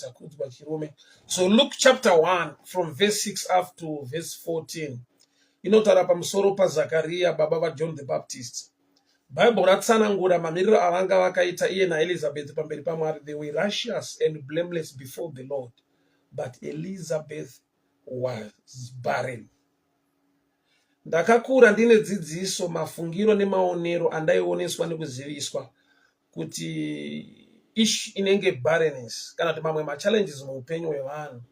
Takudzwa Chirume. So Luke chapter 1 from verse 6 up to verse 14 inotaura pamusoro paZakaria baba vaJohn the Baptist. Bible ratsanangura mamiriro avanga vakaita iye naElizabeth pamberi paMwari. They were righteous and blameless before the Lord, but Elizabeth was barren. Ndakakura ndine dzidziso, mafungiro nemaonero andaioneswa nekuziviswa kuti issue inenge barrenness kana kuti mamwe machallenges muupenyu hwevanhu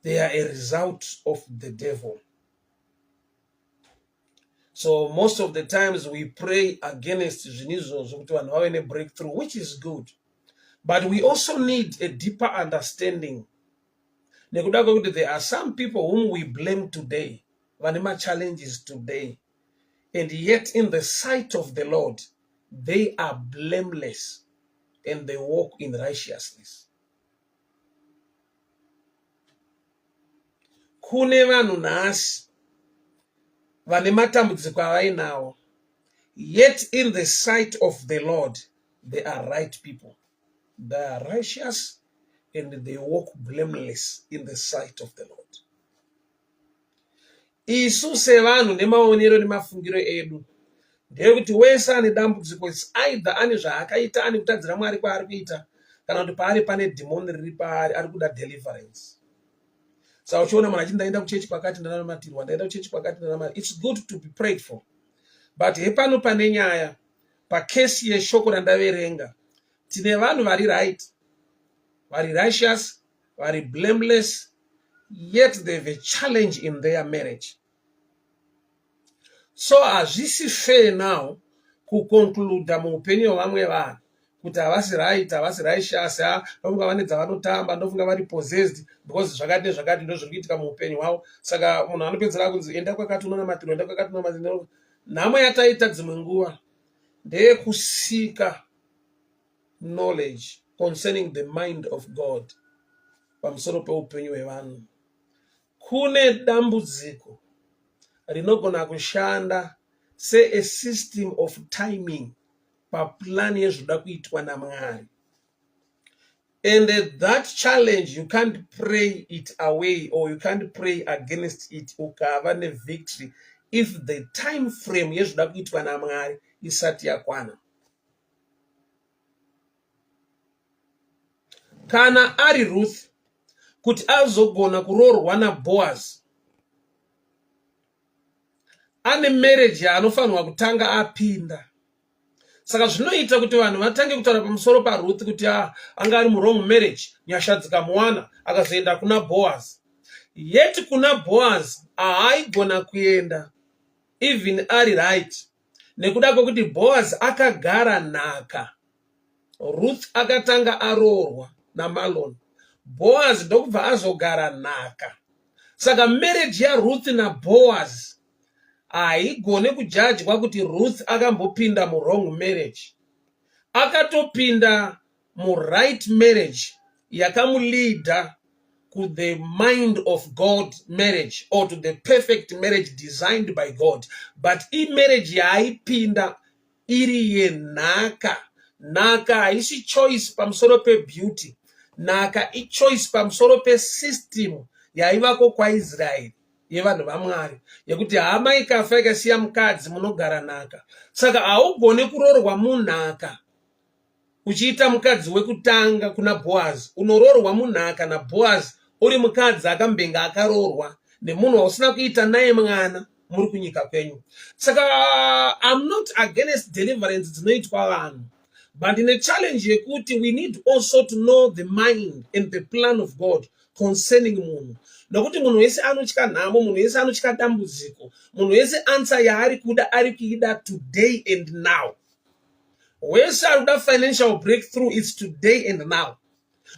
they are a result of the devil. So most of the times we pray against zvinhu izvozvo kuti vanhu vave nebreakthrough, which is good, but we also need a deeper understanding nekuda kwekuti there are some people whom we blame today vane machallenges today, and yet in the sight of the Lord they are blameless and they walk in righteousness. Kune vanhu nhasi vane matambudziko avainawo, yet in the sight of the Lord they are right people, they are righteous and they walk blameless in the sight of the Lord. Isu sevanhu nemaonero nemafungiro edu ndeyekuti wese ane dambudziko is either ane zvaakaita, ane kutadzira Mwari kwaari kuita, kana kuti paari pane dhimoni riri paari ari kuda deliverance. Saka uchiona munhu achiti ndaenda kuchechi kwakati ndanamatirwa, ndaenda kuchechi kwakati ndanamatirwa, it's good to be prayed for, but hepano pane nyaya pakesi yeshoko randaverenga. Tine vanhu vari right, vari righteous, vari blameless, yet they have a challenge in their marriage. So hazvisi fair now kuconcluda muupenyu hwevamwe vanhu kuti havasi right, havasi righteous, ndofunga vane dzavanotamba, ndofunga vari possessed because zvakati nezvakati ndo zviri kuitika muupenyu hwavo. Saka munhu anopedzera kunzi enda kwakati unonamatirwa, enda kwakati unonamatirwa. Nhamo yataita dzimwe nguva ndeyekusika knowledge concerning the mind of God pamusoro peupenyu hwevanhu. Kune dambudziko rinogona kushanda se a system of timing paplan yezvoda kuitwa naMwari, and that challenge you can't pray it away or you can't pray against it ukava nevictory if the time frame yezvoda kuitwa naMwari isati yakwana. Kana ari Ruth kuti azogona kuroorwa naBoaz, ane marriage yaanofanirwa kutanga apinda. Saka zvinoita kuti vanhu vatange kutaura pamusoro paRuth kuti anga ari muwrong marriage, nyasha dzikamuwana akazoenda kuna Boaz. Yet kuna Boaz haaigona kuenda even ari right, nekuda kwekuti Boaz akagara nhaka. Ruth akatanga aroorwa naMalon, Boaz ndokubva azogara nhaka. Saka marriage yaRuth naBoaz haigone kujajwa kuti Ruth akambopinda muwrong marriage. Akatopinda muright marriage yakamuleada to the mind of God marriage or to the perfect marriage designed by God. But imarriage yaaipinda iri yenhaka. Nhaka haisi choice pamusoro pebeauty. Nhaka ichoice pamusoro pesystem yaivako kwaIsraeri yevanhu vaMwari, yekuti hama ikafa ikasiya mukadzi munogara nhaka. Saka haugone kuroorwa munhaka uchiita mukadzi wekutanga kuna Boaz. Unoroorwa munhaka naBoaz uri mukadzi akambenga akaroorwa nemunhu wausina kuita naye mwana muri kunyika kwenyu. Saka I'm not against deliverance dzinoitwa vanhu, but ndine challenge yekuti we need also to know the mind and the plan of God concerning munhu, nokuti munhu wese anotya nhamo, munhu wese anotya dambudziko, munhu wese answer yaari kuda ari kuida today and now. Wese ari kuda financial breakthrough, it's today and now.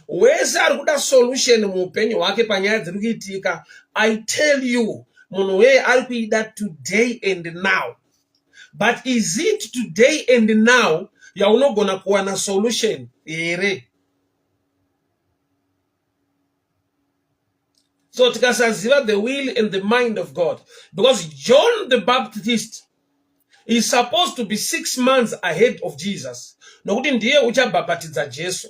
Wese ari kuda solution muupenyu hwake panyaya dziri kuitika, I tell you, munhu weye ari kuida today and now. But is it today and now yaunogona kuwana solution here? So tikasaziva the will and the mind of God, because John the Baptist is supposed to be 6 months ahead of Jesus, nokuti ndiye uchabhabhatidza Jesu.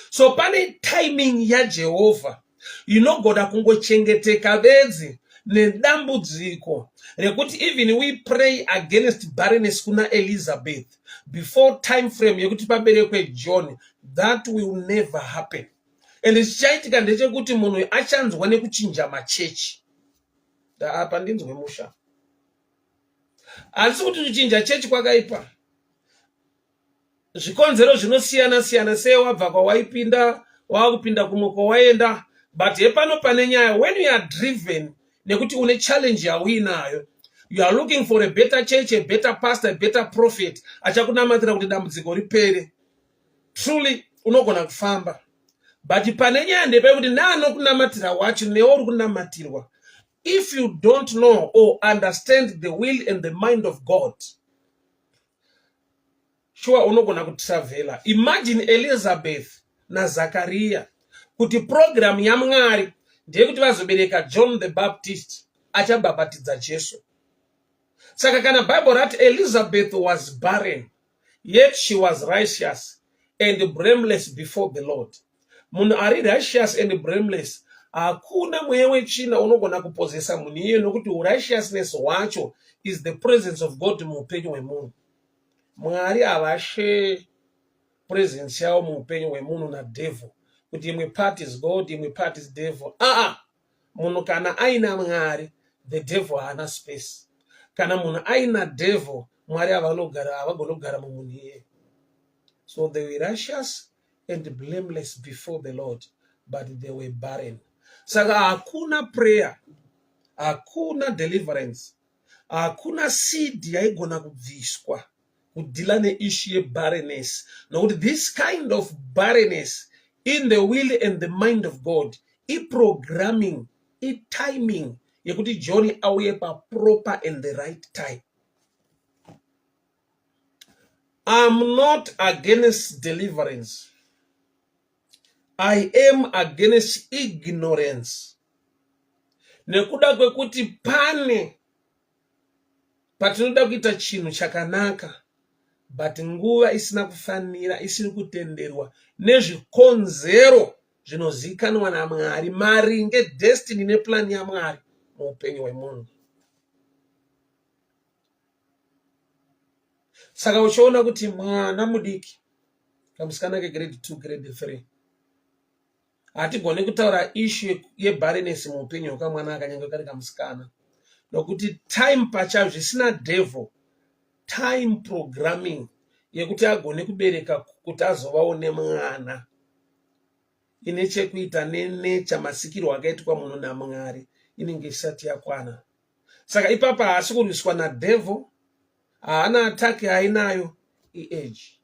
So pane timing yaJehovha inogona kungochengeteka bedzi nedambudziko rekuti even we pray against barrenness kuna Elizabeth before time frame yekuti paberekwe John, that will never happen. And chichaitika ndechekuti munhu achanzwa nekuchinja machechi. Apa ndinzwe musha. Handisi kuti kuchinja chechi kwakaipa. Zvikonzero zvinosiyana siyana, sei wabva kwawaipinda wakupinda kumwe kwawaenda, but hepano pane nyaya. When you are driven nekuti une challenge yauinayo, you are looking for a better church, a better pastor, a better prophet achakunamatira kuti dambudziko ripere, truly unogona kufamba. But pane nyaya ndepekuti neanokunamatira wacho, newe uri kunamatirwa, if you don't know or understand the will and the mind of God, sure unogona kutravela. Imagine Elizabeth naZakaria, kuti program yaMwari ndeyekuti vazobereka John the Baptist achabhabhatidza Jesu. Saka kana Bible rati Elizabeth was barren, yet she was righteous and blameless before the Lord, munhu ari righteous and blameless, hakuna mweya wetsvina unogona kupozesa munhu iye, nokuti righteousness hwacho is the presence of God muupenyu hwemunhu. Mwari havashare presence yavo muupenyu hwemunhu nadevil, kuti imwe part is God, imwe part is devil. Aa, munhu kana aina Mwari, the devil haana space. Kana munhu aina devil, Mwari havanogara, havagoni kugara mumunhu iyeye. So they were righteous and blameless before the Lord, but they were barren. Saka hakuna prayer, hakuna deliverance, hakuna seed yaigona kubviswa kudeala neissue yebarrenness, nokuti this kind of barrenness in the will and the mind of God iprogramming, itiming yekuti John auye paproper and the right time. I'm not against deliverance, I am against ignorance, nekuda kwekuti pane patinoda kuita chinhu chakanaka but nguva isina kufanira, isiri kutenderwa nezvikonzero zvinozivikanwa naMwari maringe destiny neplani yaMwari muupenyu hwemunhu. Saka uchiona kuti mwana mudiki, kamusikana kegrade 2, grade 3, hatigoni kutaura issue yebarrenness muupenyu hwekamwana akanyange kari kamusikana, nokuti time pachayo, zvisina devil, time programming yekuti agone kubereka, kuti azovawo nemwana, ine chekuita nenature, masikirwo akaitwa munhu naMwari, inenge isati yakwana. Saka ipapa haasi kurwiswa nadevil, haana attack ainayo, iage.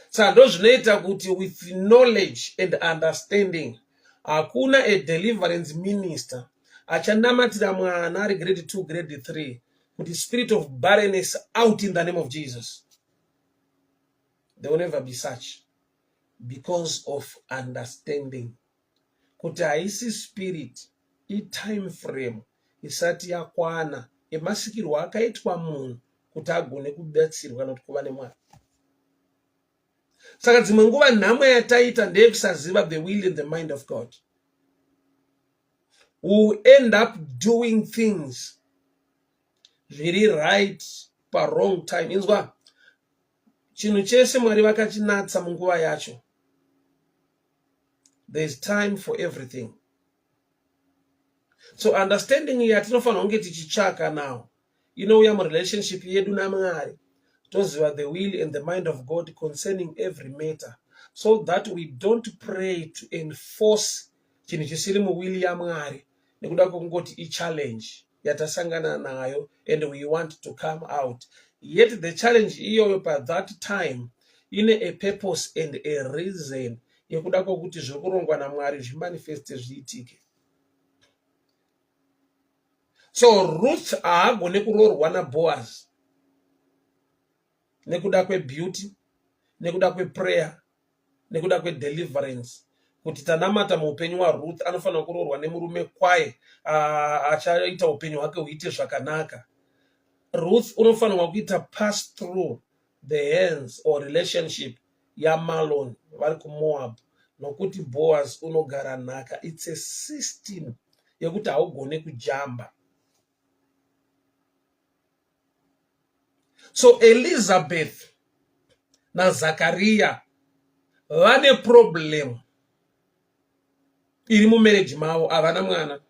Saka ndo zvinoita kuti with knowledge and understanding, hakuna a deliverance minister achanamatira mwana ari grade 2, grade 3 kuti "Spirit of barrenness, out in the name of Jesus." There will never be such, because of understanding kuti haisi spirit, itime frame isati yakwana emasikirwo akaitwa munhu kuti agone kubatsirwa kana kuti kuva nemwana. Saka dzimwe nguva nhamo yataita ndeyekusaziva the will and the mind of God. We end up doing things zviri right pawrong time. Inzwa, chinhu chese Mwari vakachinatsa munguva yacho. There is time for everything. So understanding yatinofanira kunge tichitsvaka now inouya murelationship yedu naMwari, toziva the will and the mind of God concerning every matter, so that we don't pray to enforce chinhu chisiri muwill yaMwari nekuda kwekungoti ichallenge yatasangana nayo and we want to come out. Yet the challenge iyoyo pathat time ine a purpose and a reason yekuda kwokuti zviri kurongwa naMwari zvimanifeste, zviitike. So Ruth haagone kuroorwa naBoaz nekuda kwebeauty, nekuda kweprayer, nekuda kwedeliverance, kuti tanamata muupenyu hwaRuth, anofanira kuroorwa nemurume kwaye achaita upenyu hwake huite zvakanaka. Ruth unofanirwa kuita pass through the hands or relationship. yaMalon vari kuMoab nokuti Boaz unogara nhaka. It's a system yekuti haugone kujamba. So Elizabeth naZakaria vane problem iri mumarriage mavo, havana mwana.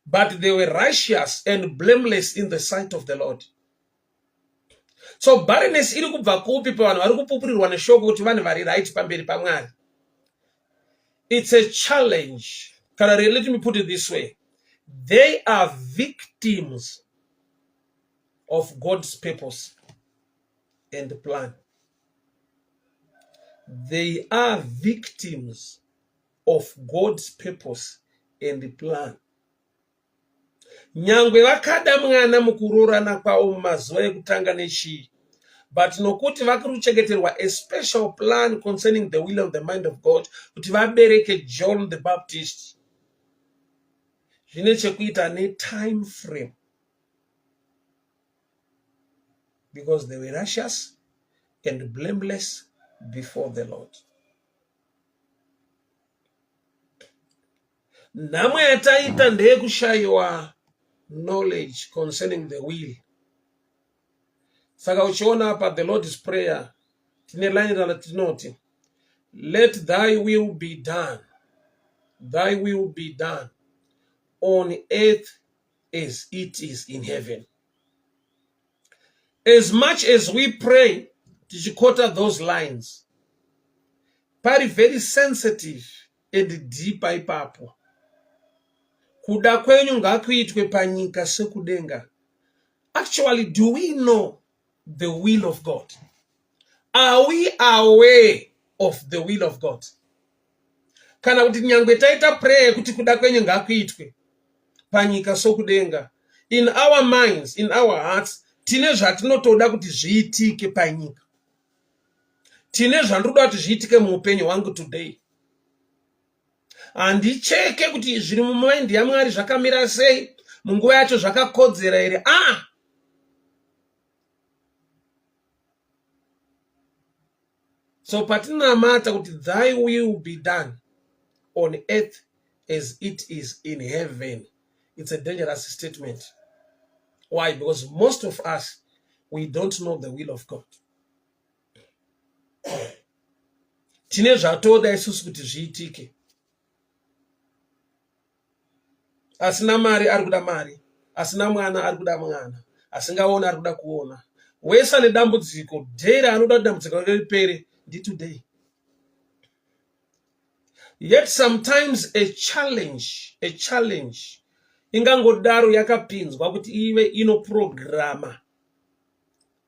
But they were righteous and blameless in the sight of the Lord. So barrenness iri kubva kupi pavanhu vari kupupurirwa neshoko kuti vanhu vari right pamberi paMwari? It's a challenge. Kana let me put it this way. They are victims of God's purpose and plan. They are victims of God's purpose and plan. Nyangwe vakada mwana mukuroorana kwavo mumazuva ekutanga nechii, but nokuti vakuri kuchengeterwa a special plan concerning the will and the mind of God kuti vabereke John the Baptist, zvine chekuita netime frame because they were righteous and blameless before the Lord. Nhamo yataita ndeyekushayiwa knowledge concerning the will. Saka uchiona apa the Lord's Prayer tine line ratinoti let thy will be done, thy will be done on earth as it is in heaven. As much as we pray tichikota those lines, pari very sensitive and deeper ipapo. Kuda kwenyu ngakuitwe panyika sekudenga. Actually, do we know the will of God? Are we aware of the will of God? Kana kuti nyangwe taita prayer yekuti kuda kwenyu ngakuitwe panyika sokudenga, in our minds, in our hearts, tine zvatinotoda kuti zviitike panyika. Tine zvandinoda kuti zviitike muupenyu hwangu today. Handicheke kuti zviri mumind yaMwari zvakamira sei, munguva yacho zvakakodzera here. Ah! So patinamata kuti thy will be done on earth as it is in heaven, it's a dangerous statement. Why? Because most of us, we don't know the will of God. Tine zvatoda isusu kuti zviitike. Asina mari ari kuda mari, asina mwana ari kuda mwana, asingaoni ari kuda kuona. Wese ane dambudziko, day raanoda kuti dambudziko rake ripere nditoday. Yet sometimes a challenge, a challenge ingangodaro yakapinzwa kuti ive inoprograma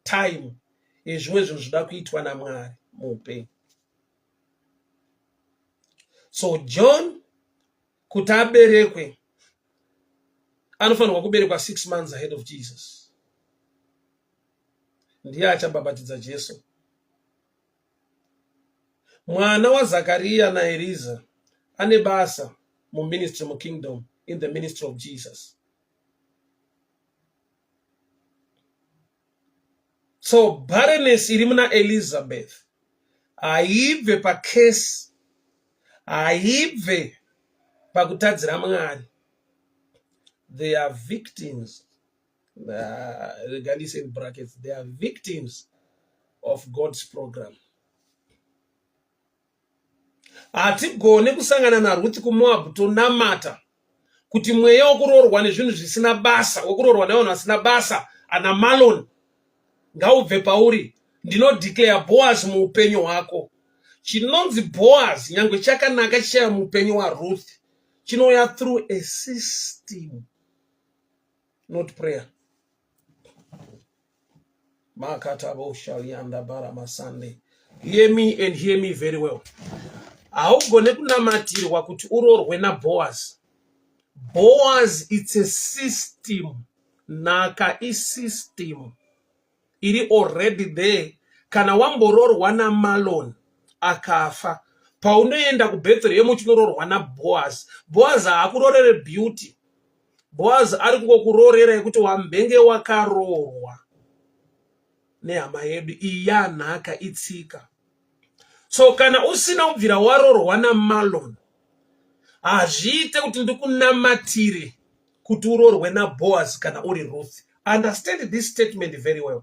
time yezvimwe zvinhu zvinoda kuitwa naMwari muupenyu. So John kuti aberekwe anofanirwa kuberekwa 6 months ahead of Jesus. Ndiye achabhabhatidza Jesu. Mwana waZakaria naEriza ane basa muministry mukingdom, in the ministry of Jesus. So barrenness iri muna Elizabeth haibve pakesi, haibve pakutadzira Mwari. They are victims, regardless in brackets, they are victims of God's program. Hatigone kusangana naRuth kuMoab tonamata kuti mweya wekuroorwa nezvinhu zvisina basa, wekuroorwa nevanhu vasina basa ana Malon ngaubve pauri. Ndinodeclare Boaz muupenyu hwako. Chinonzi Boaz nyangwe chakanaka chichaya muupenyu waRuth chinouya through a system, not prayer. Makatabo shalianda bara masande. Hear me and hear me very well. Haugone kunamatirwa kuti uroorwe naBoaz. Boaz it's a system. Nhaka isystem iri already there. Kana wambororwa naMalon akafa, paunoenda kuBethlehem uchinoroorwa naBoaz, Boaz haakurorere beauty. Boaz ari kungokuroorera yekuti wambenge wakaroorwa. nehama yedu iyi yanhaka itsika. So kana usina kubvira warorwa naMalon, hazviite kuti ndikunamatire kuti urorwe naBoaz kana uri Ruth. Understand this statement very well.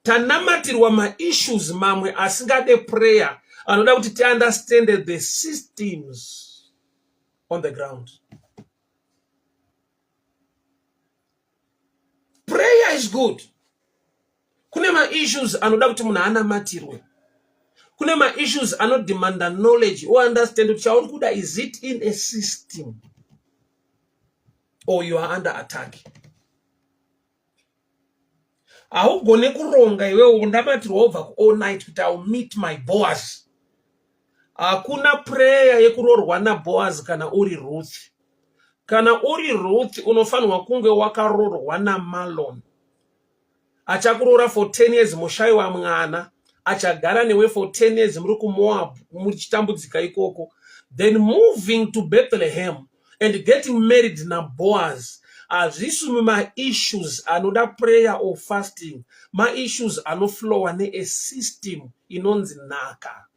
Tanamatirwa maissues mamwe asingade prayer, anoda kuti tiunderstand the systems on the ground. Prayer is good. Kune maissues anoda kuti munhu anamatirwe. Kune maissues anodemanda knowledge, uunderstand kuti chauri kuda, is it in a system or you are under attack. Haugone kuronga iwewe undamatirwa wobva kuall night kuti Iwill meet my Boaz. Hakuna prayer yekurorwa naBoaz kana uri Ruth. Kana uri Ruth unofanirwa kunge wakarorwa naMalon achakuroora for 10 years, moshaiwa mwana, achagara newe for 10 years muri kuMoab muchitambudzika ikoko, then moving to Bethlehem and getting married naBoaz. Hazvisi maissues anoda prayer or fasting, maissues anoflowa neasystem inonzi nhaka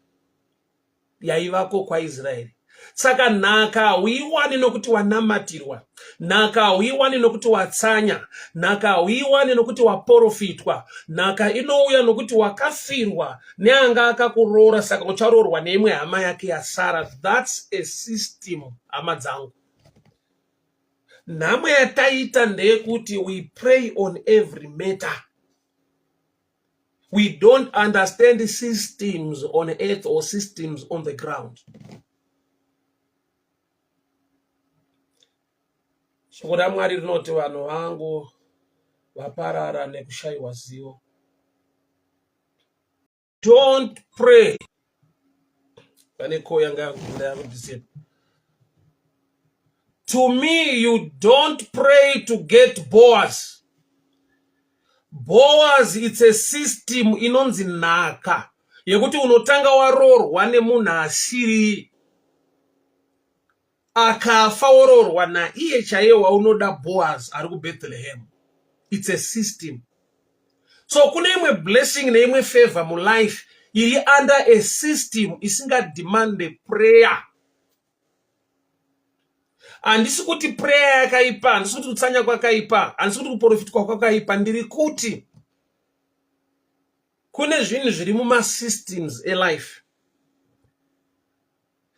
yaivako kwaIsraeri. Saka nhaka hauiwani nokuti wanamatirwa, nhaka hauiwani nokuti watsanya, nhaka hauiwani nokuti waporofitwa. Nhaka inouya nokuti wakafirwa neanga akakuroora, saka ucharoorwa neimwe hama yake yasara. That's a system, hama dzangu. Nhamo yataita ndeyekuti we pray on every matter. We don't understand systems on earth or systems on the ground. Shoko raMwari rinoti vanhu vangu vaparara nekushayiwa zivo. Don't pray. Pane ko yanga yakupinda yakudisep. To me, you don't pray to get Boaz. Boaz, it's a system inonzi nhaka yekuti unotanga waroorwa nemunhu asiri, akafa woroorwa naiye chaiye waunoda, Boaz ari kuBethlehem. It's a system. So kune imwe blessing neimwe favor mulife iri under a system isingademande prayer. Handisi kuti prayer yakaipa, handisi kuti kutsanya kwakaipa, handisi kuti kuprofitwa kwakaipa. Ndiri kuti kune zvinhu zviri mumasystems elife.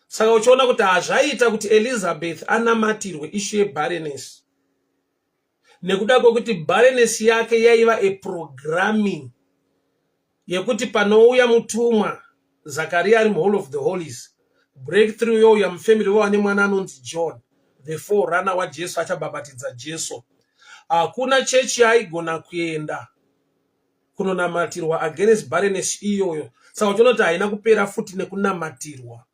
Saka uchiona kuti hazvaita kuti Elizabeth anamatirwe issue yebarrenness, nekuda kwekuti barrenness yake yaiva aprogramming yekuti panouya mutumwa Zakaria ari muhall of the holies, breakthrough youya mufamily, vova nemwana anonzi John, the forerunner waJesu achabhabhatidza Jesu. Hakuna chechi yaaigona kuenda kunonamatirwa against barrenness iyoyo. Saka uchiona kuti haina kupera futi nekunamatirwa.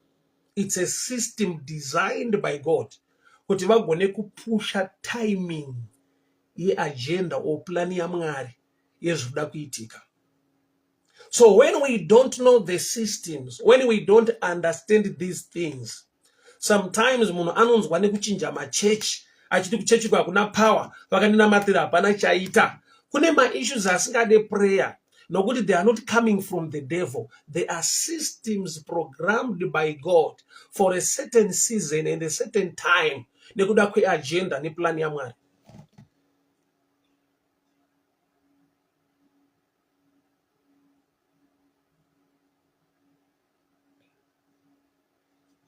It's a system designed by God kuti vagone kupusha timing yeagenda or plan yaMwari yezvinoda kuitika. So when we don't know the systems, when we don't understand these things, sometimes munhu anonzwa nekuchinja machechi achiti kuchechi ko hakuna power, vakandinamatira hapana chaita. Kune maissues asingade prayer nokuti they are not coming from the devil. They are systems programmed by God for a certain season and a certain time nekuda kweagenda neplan yaMwari.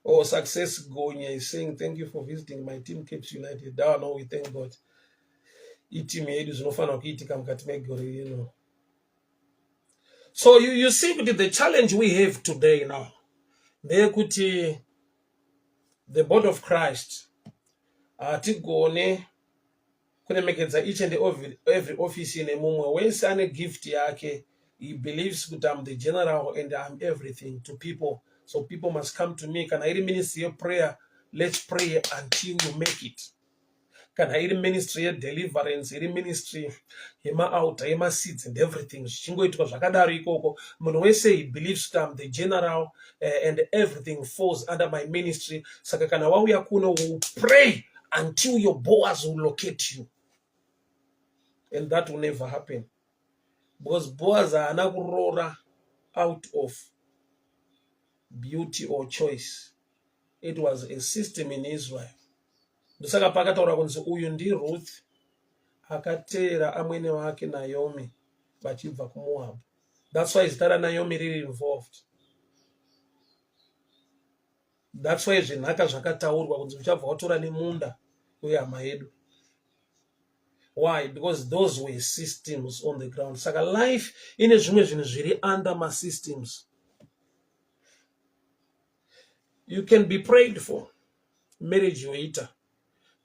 Oh, Success Gonya is saying thank you for visiting my team, Caps United. Down, no, we thank God. Iteam yedu, zvinofanira kuitika mukati megore rino. So you see kuti the challenge we have today now ndeyekuti the body of Christ hatigone kuremekedza each and every office nemumwe wese ane gift yake. He believes kuti I'm the general and I'm everything to people, so people must come to me. Kana iri ministry yeprayer, let's pray until you make it. Kana iri ministry yedeliverance, iri ministry yemaaltar, yemaseeds and everything, zvichingoitwa zvakadaro ikoko. Munhu wese, he believes kuti I'm the general and everything falls under my ministry. Saka kana wauya kuno, will pray until your Boaz will locate you, and that will never happen. Because Boaz haana kuroora out of beauty or choice. It was a system in Israel. Ndosaka pakataura kunzi uyu ndiRuth akateera amwene vake Naomi vachibva kuMoab. That's why zita raNaomi riri involved. That's why zvenhaka zvakataurwa kunzi uchabva watora nemunda wehama yedu. Why? Because those were systems on the ground. Saka life ine zvimwe zvinhu zviri under masystems. You can be prayed for marriage yoita,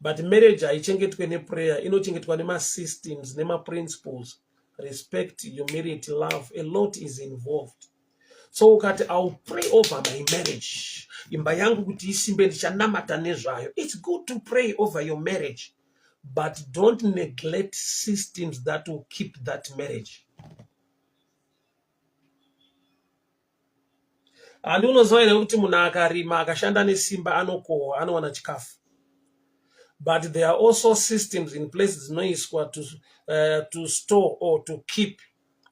but marriage haichengetwe neprayer, inochengetwa nemasystems nemaprinciples. Respect, humility, love, a lot is involved. So ukati I'll pray over my marriage, imba yangu kuti isimbe, ndichanamata nezvayo. It's good to pray over your marriage, but don't neglect systems that will keep that marriage. Handi unoziva here kuti munhu akarima akashanda nesimba anokohwa, anowana chikafu, but there are also systems in place dzinoiswa to store or to keep,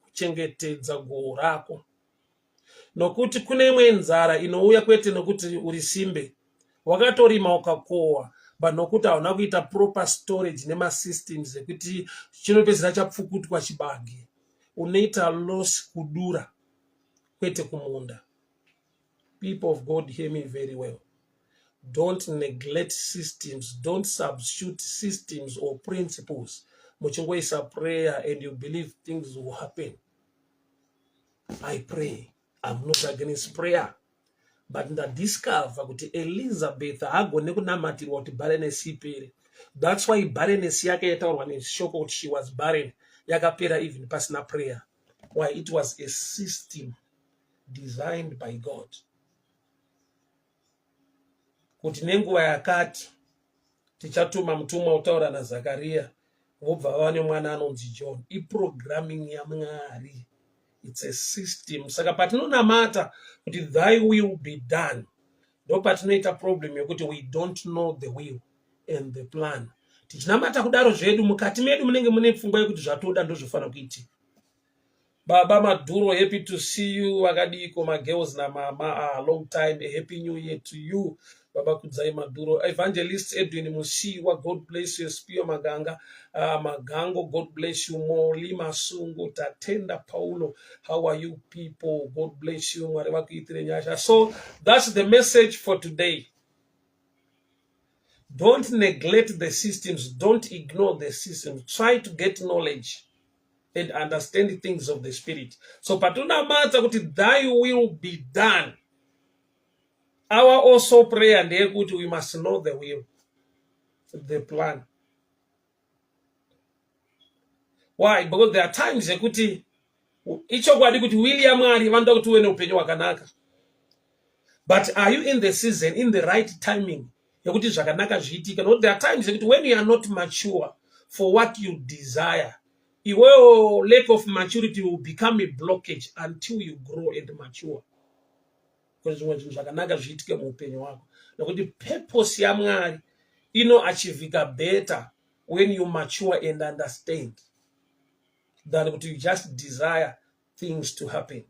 kuchengetedza goho rako, nokuti kune imwe nzara inouya kwete nokuti uri simbe, wakatorima ukakohwa, but nokuti hauna kuita proper storage nemasystems ekuti chinopedzisira chapfukutwa chibage, unoita loss kudura kwete kumunda. People of God, hear me very well. Don't neglect systems. Don't substitute systems or principles muchingoisa prayer and you believe things will happen. I pray. I'm not against prayer, but ndadiscover kuti Elizabeth haagone kunamatirwa kuti barrenness ipere. That's why barrenness yake yataurwa neshoko kuti she was barren yakapera even pasina prayer. Why? It was a system designed by God kuti nenguva yakati tichatuma mutumwa kutaura naZakariya, vobva vava nemwana anonzi John. Iprogramming yaMwari, it's a system. Saka patinonamata kuti thy will be done, ndo patinoita problem yekuti we don't know the will and the plan. Tichinamata kudaro zvedu, mukati medu munenge mune pfungwa yekuti zvatoda ndozvofanira kuitika. Baba Maduro, happy to see you. Vakadiko magirls namama? Ah, long time. A happy new year to you, Baba Kudzai Maduro. Evangelist Edwin Musiwa, God bless you. Spio Maganga, Magango, God bless you. Moli Masungu, Tatenda Paulo, how are you people? God bless you. Mwari vakuitire nyasha. So that's the message for today. Don't neglect the systems. Don't ignore the systems. Try to get knowledge and understand things of the spirit. So patinamata kuti thy will be done, our also prayer ndeyekuti we must know the will, the plan. Why? Because there are times yekuti ichokwadi kuti will yaMwari vanoda kuti uve neupenyu hwakanaka, but are you in the season, in the right timing yekuti zvakanaka zviitike? Nokuti there are times yekuti when you are not mature for what you desire, iwewo lack of maturity will become a blockage until you grow and mature kuti zvimwe zvinhu zvakanaka zviitike muupenyu hwako, nokuti purpose yaMwari inoachivhika better when you mature and understand than kuti you just desire things to happen.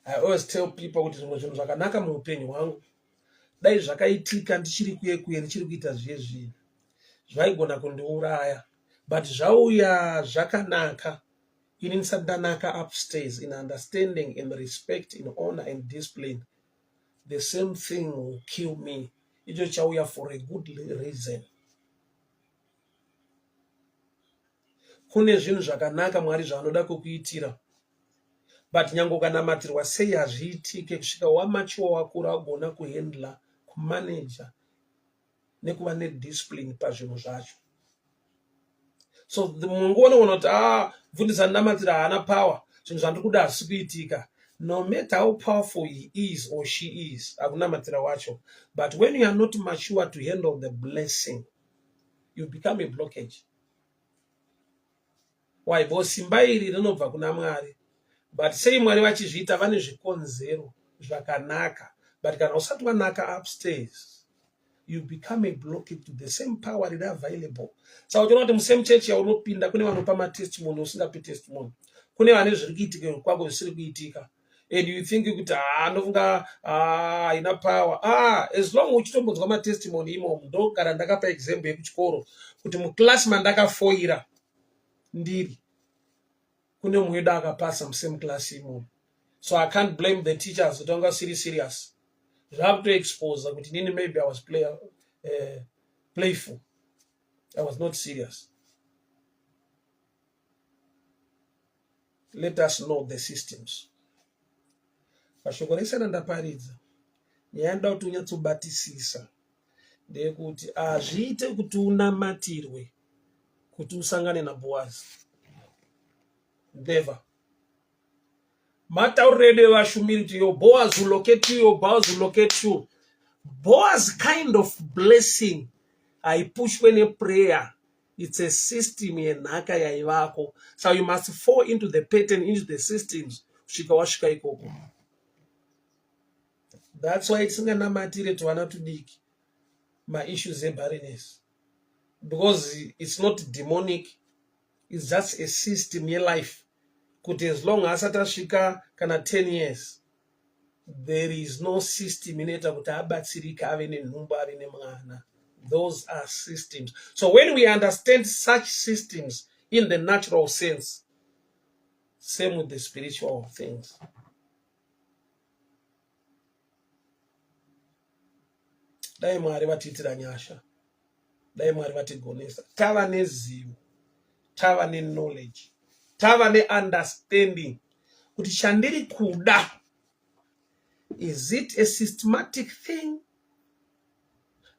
I always tell people kuti zvimwe zvinhu zvakanaka muupenyu hwangu dai zvakaitika ndichiri kuye kuye, ndichiri kuita zviye zvinhu zvaigona kundiuraya, but zvauya zvakanaka ini ndisati ndanaka upstairs in understanding, in respect, in honor and discipline, the same thing will kill me. Icho chauya for a good reason. Kune zvinhu zvakanaka Mwari zvaanoda kukuitira, but nyange ukanamatirwa sei hazviitike kusvika wamachiwa, wakura, wagona kuhandla, kumanaja nekuva nediscipline pazvinhu zvacho. So munguva unoona kuti, ah, mfundisi andinamatira haana power, zvinhu zvandiri kuda hazvisi kuitika. No matter how powerful he is or she is akunamatira wacho, but when you are not mature to handle the blessing, you become a blockage. Why? Because simba iri rinobva kuna Mwari, but sei Mwari vachizviita? Vane zvikonzero zvakanaka, but kana usati wanaka upstairs, You become a blockage to the same power riri available. Saka uchiona kuti musame church yaunopinda kune vanopa matestimony usingapi testimony, kune vane zviri kuitika kwako zvisiri kuitika, and you think kuti haa, ndofunga haina power. Ah, as long uchitombonzwa matestimony imomo. Ndogara ndakapa example yekuchikoro kuti muclass mandakafoira ndiri, kune mumwe wedu akapasa musame class imomo. So I can't blame the teachers kuti vanga siri serious. Zvakutoexposa kuti nini maybe I was playful, I was not serious. Let us know the systems. Pashoko rese randaparidza, nyaya ndoda kuti unyatsobatisisa ndeyekuti hazviite kuti unamatirwe kuti usangane naBhoazi. Never. Matauriro edu evashumiri kuti your Boaz will locate you, your Boaz will locate you. Boaz kind of blessing haipushwe neprayer. It's a system yenhaka yaivako. So you must fall into the pattern, into the systems, kusvika wasvika ikoko. That's why tisinganamatire tuvana tudiki maissues ebarrenness, because it's not demonic, it's just a system yelife kuti as long asati asvika kana 10 years, there is no system inoita kuti abatsirike, ave nenhumbu, ave nemwana. Those are systems. So when we understand such systems in the natural sense, same with the spiritual things. Dai Mwari vatiitira nyasha, dai Mwari vatigonesa, tava nezivo, tava neknowledge, tava neunderstanding kuti chandiri kuda, is it a systematic thing?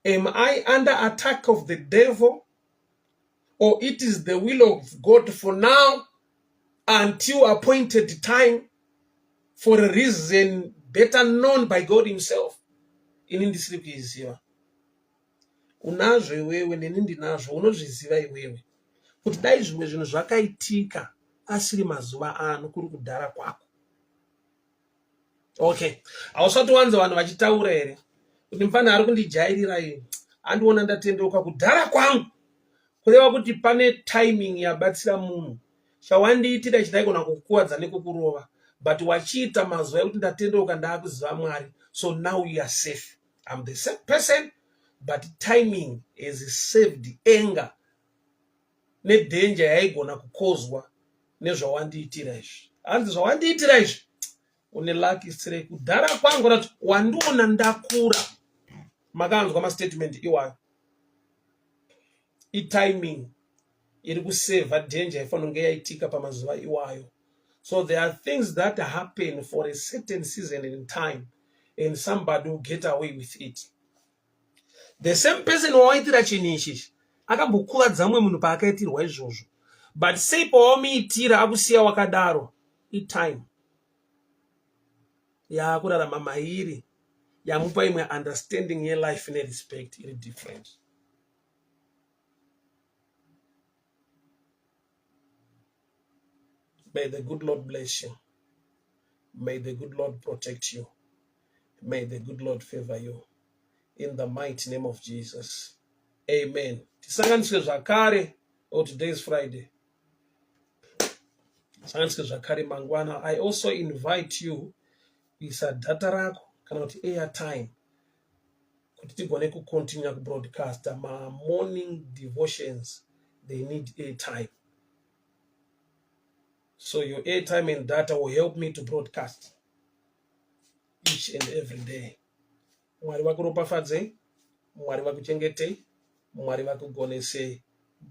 Am I under attack of the devil, or it is the will of God for now until appointed time for a reason better known by God himself? Ini ndisiri kuiziva. Unazvo iwewe, neni ndinazvo. Unozviziva iwewe kuti dai zvimwe zvinhu zvakaitika asiri mazuva ano, kuri kudhara kwako. Okay, hausati wanza vanhu vachitaura here kuti mufana ari kundijairira iyi, andiona ndatendeuka kudhara kwangu? Kureva kuti pane timing yabatsira munhu. Chawandiitira ichi, ndaigona kukuwadza nekukurova, but wachiita mazuva ekuti ndatendeuka, ndaakuziva Mwari, so now you are safe. I'm the same person, but timing has saved anger nedanger yaigona kukozwa nezvawandiitira izvi. Hanzi zvawandiitira izvi, une lucky straight kudhara kwangu rati wandiona ndakura. Makanzwa mastatement iwayo? Itiming iri kusevha danger yaifanira kunge yaitika pamazuva iwayo. So there are things that happen for a certain season in time, and somebody will get away with it. The same person wawaitira chinhu ichichi akambokuvadza mumwe munhu paakaitirwa izvozvo, but sei pawamuitira akusiya wakadaro? Itime yaakurarama mairi yamupa imwe understanding yelife nerespect iri different. May the good Lord bless you. May the good Lord protect you. May the good Lord favor you. In the mighty name of Jesus. Amen. Tisanganiswe zvakare. Oh, today is Friday. Tisanganiswe zvakare mangwana. I also invite you kuisa data rako kana kuti airtime kuti tigone kucontinue kubroadcasta mamorning devotions. They need airtime. So your airtime and data will help me to broadcast each and every day. Mwari vakuropafadzei, Mwari vakuchengetei, Mwari vakugonesei.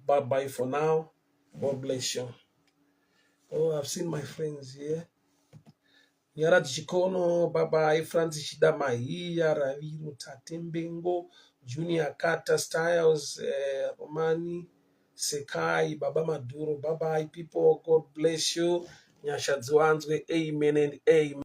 Bye bye for now. God bless you. Oh, I've seen my friends here. Nyaradzi Chikono, bye bye. Francis Chidamahiya, Raviro Tatembengo, Junior Carter Styles, Romani Sekai, Baba Maduro. Bye bye, people. God bless you. Nyasha dziwanzwe. Amen and amen.